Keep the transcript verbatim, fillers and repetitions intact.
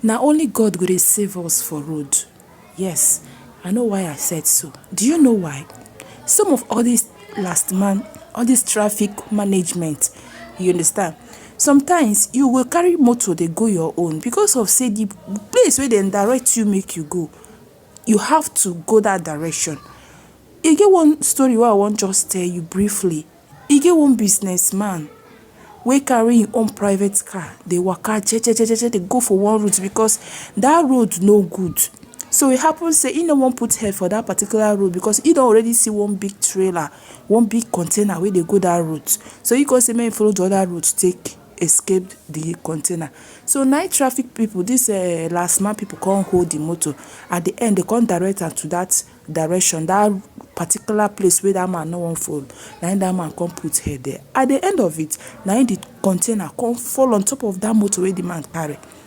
Na only God go dey save us for road. Yes, I know why I said so. Do you know why? Some of all this last man, all this traffic management, you understand? Sometimes you go carry motor dey go your own because of say the place wey dem direct you make you go, you have to go that direction. E get one story wey I wan just tell you briefly. E get one businessman wey carry im own private car dey waka jejejeje dey go for one route because that road no good. So e happen say e no wan put head for that particular road because e don already see one big trailer, one big container wey dey go that route. So e come say make e follow the other route take escape the container. So na im traffic people, this uh, last man people come hold the motor. At the end, they come direct am to that direction, that particular place where that man no wan fall. Na im that man come put head there. At the end of it, na im the container come fall on top of that motor wey the man carry.